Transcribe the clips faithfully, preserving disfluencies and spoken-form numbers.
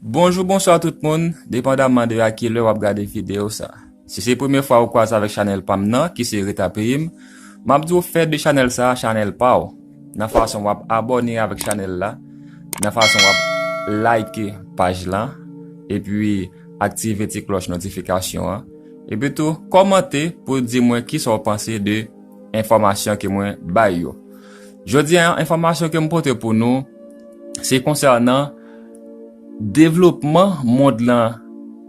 Bonjou, bonswa tout moun, depandamman de a ki lè w ap gade videyo sa. Si se premye fwa ou kwaze avèk chanèl pa m nan, ki se Reta Peyi m, m ap di w fè de chanèl sa a chanèl pa w, nan fason w ap abòne avèk chanèl la, nan fason w ap like paj la, epi aktive ti klòch notifikasyon an, epi tou kòmante pou di mwen kisa w panse de enfòmasyon ke mwen bay yo. Jodi a, enfòmasyon ke m pote pou nou, se konsènan devlopman mond lan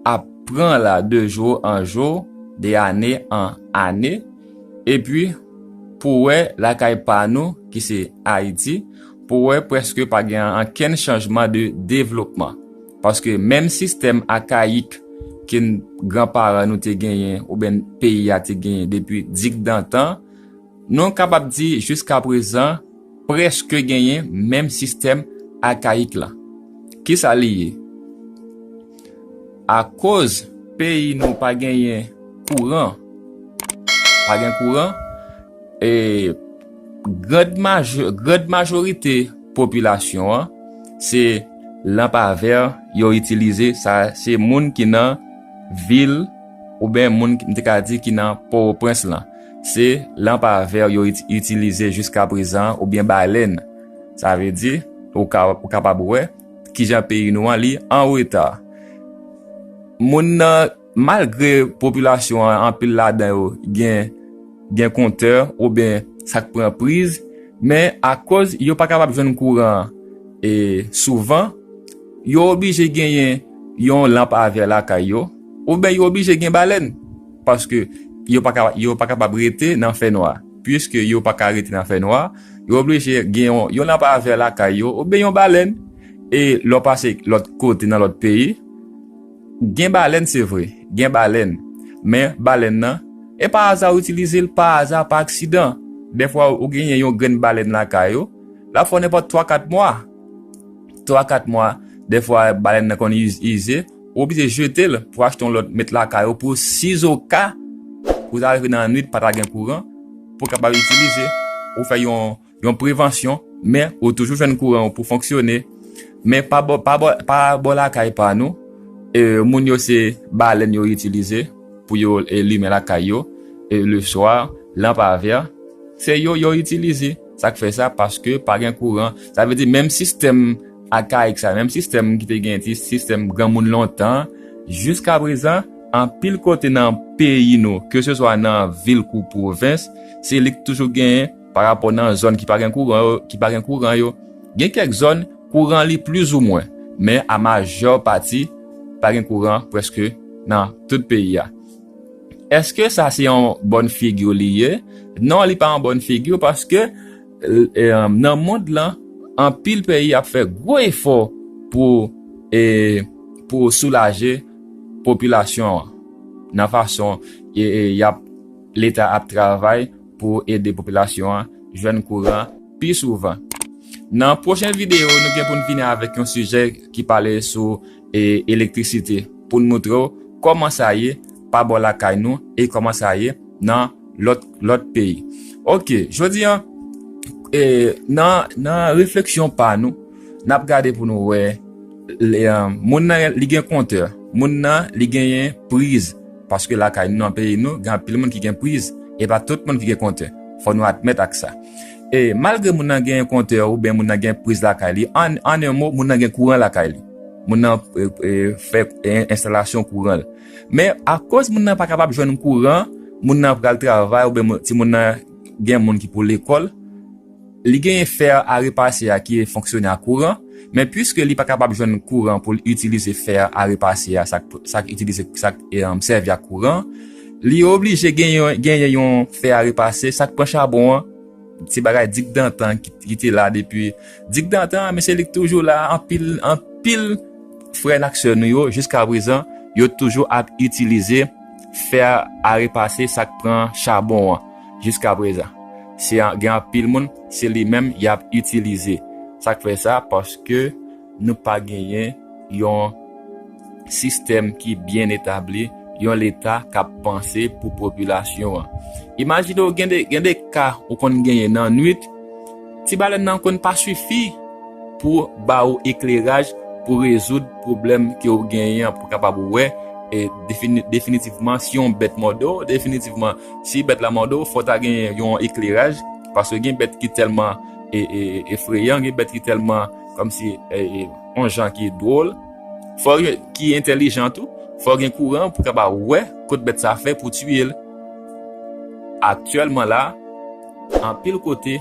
ap pran la de jou an jou, de ane an ane, epi pou wè lakay pa nou, ki se Ayiti, pou wè prèske pa gen ankenn chanjman de devlopman. Paske menm sistèm akayik ke n- granparan nou te genyen, oubyen peyi a te genyen depi digdantan, nou kapab di jiska prezan, prèske genyen menm sistèm akayik lan. Kisa li ye? Akoz peyi nou pa genyen kouran, pa gen kouran, e, grand majo- grand majorite popilasyon an, se lanp a vè yo itilize. Sa se moun ki nan vil, oubyen moun ki- m te ka di ki nan Pòtoprens lan. Se lanp a vè yo it- itilize jiska prezan, oubyen balèn. Sa vle di, ou ka- ou kapab wè kijan peyi nou an li an reta. Moun nan, malgre popilasyon an, anpil ladan yo gen gen kontè oubyen sa k pran priz, men akoz yo pa kapab jwenn kouran e souvan, yo oblije genyen yon lanp a vè lakay yo, oubyen yo oblije gen balèn, paske yo pa ka- yo pa kapab rete nan fènwa. Piske yo pa ka rete nan fènwa, yo oblije gen yon, yon lanp a vè lakay yo, oubyen yon balèn. E lè w pase lòt kote nan lòt peyi, gen balèn, se vre, gen balèn. Men balèn nan, e pa aza w itilize l, pa aza, pa aksidan. Dèfwa, ou genyen yon grenn balèn lakay ou, l ap fè w nenpòt twa kat mwa. Twa kat mwa, dèfwa, balèn nan konn iz- ize, ou oblije jete l pou achte yon lòt, met lakay ou, pou sizoka, ou ta rive nan nwit, pa ta gen kouran, pou w kapab itilize, ou fè yon yon prevansyon, men ou toujou jwenn kouran ou pou fonksyone. Men pa bò, pa bò, pa bò lakay pa nou, e, moun yo se balèn yo itilize pou yo, e, limen lakay yo, e, le swa, lanp a vè, se yo, yo itilize. Sa k fè sa? Paske pa gen kouran. Sa vle di menm sistèm akayik sa, menm sistèm ki te gen, ti sistèm granmoun lontan, jiska prezan, anpil kote nan peyi nou, ke se swa nan vil kou pwovens, se li k toujou genyen pa rapò nan zòn ki pa gen kouran yo, ki pa gen kouran yo. Gen kèk zòn, kouran li plizoumwen, men a majè pati, pa gen kouran prèske nan tout peyi a. Èske sa se yon bòn figi li ye? Non, li pa yon bòn figi paske, e, nan mond lan, anpil peyi ap fè gwo efò pou, e, pou soulaje popilasyon an nan fason, e, e, y ap, Leta ap travay pou ede popilasyon an jwenn kouran pi souvan. Nan pwochen videyo, nou gen pou n vini avèk yon sijè ki pale sou, e, elektrisite, pou n montre w kòman sa ye pa bò lakay nou e kòman sa ye nan lòt, lòt peyi. Oke, jodi a, e, nan, nan refleksyon pa nou, n ap gade pou nou wè, le, e, moun nan li gen kontè, moun nan li genyen priz, paske lakay nou, nan peyi nou, gen anpil moun ki gen priz, e pa tout moun ki gen kontè. Fò nou admèt ak sa. E malgre moun nan gen kontè oubyen moun nan gen priz lakay li, an, an en mo, moun nan gen kouran lakay li. Moun nan, e, e, fè, e, enstalasyon kouran l. Men akoz moun nan pa kapab jwenn kouran, moun nan pral travay oubyen moun- timoun nan gen moun ki pou lekòl, li genyen fè a repase a ki fonksyone ak kouran, men piske li pa kapab jwenn kouran pou l itilize fè a repase a, sa k, sa k itilize, sa k, e, sèvi ak kouran, li oblije genyen, genyen yon fè a repase, sa k pran chabon an, ti bagay digdantan ki, ki te la depi digdantan, men se li k toujou la, anpil, anpil frè n ak sè nou yo, jiska prezan, yo toujou ap itilize fè a repase, sa k pran chabon an, jiska prezan. Se a- gen anpil moun, se li menm y ap itilize. Sa k fè sa? Paske nou pa genyen yon sistèm ki byen etabli, yon Leta k ap panse pou popilasyon an. Imajine w gen de, gen de ka ou konn genyen nan nwit, ti balèn nan konn pa sifi pou ba ou ekleraj pou rezoud pwoblèm ke w genyen an, pou kapab wè, e defini-, definitivman, si yon bèt mòde w, definitivman, si bèt la mòde w, fò w ta genyen yon ekleraj, paske gen bèt ki tèlman e, e, efreyan, gen bèt ki tèlman kòmsi e, e, yon jan ki dwòl, fò gen, ki entèlijan tou, fò gen kouran pou kapab wè kot bèt sa fè pou tiye l. Aktyèlman la, anpil kote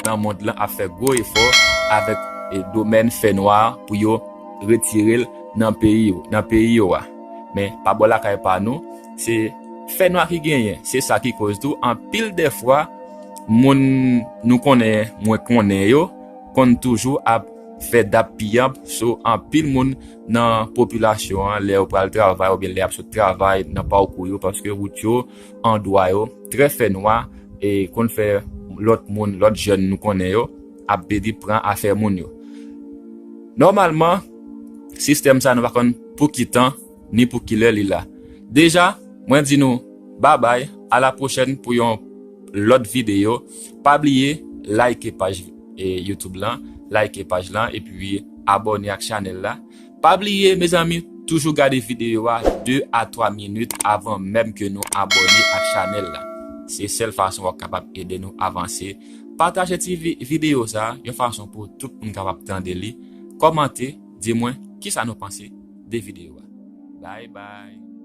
nan mond lan ap fè gwo efò avèk e, domèn fè nwa pou yo retire l nan peyi yo, nan peyi yo a. Men pa bò lakay pa nou, se fè nwa ki genyen. Se sa ki koz tou anpil dèfwa moun nou konnen, mwen konnen yo, konn toujou ap fè dap piyanp sou anpil moun nan popilasyon an lè yo pral travay oubyen lè y ap sot travay nan pakou yo, paske wout yo, andwa yo trè fè nwa e konn fè lòt moun, lòt jèn nou konnen yo ap pedi pran afè moun yo. Nòmalman, sistèm sa nou pa konn pou ki tan ni pou ki lè li la. Deja, mwen di nou babay, a la pwochèn pou yon lòt videyo. Pa bliye like paj e, YouTube lan, like paj lan, epi abòne ak chanèl la. Pa bliye, mezanmi, toujou gade videyo a de a twa minit avan menm ke nou abòne ak chanèl la. Se sèl fason w ap kapab ede nou avanse. Pataje ti vi-, videyo sa a, yon fason pou tout moun kapab tande li. Kòmante, di mwen kisa nou panse de videyo a. Bye bye.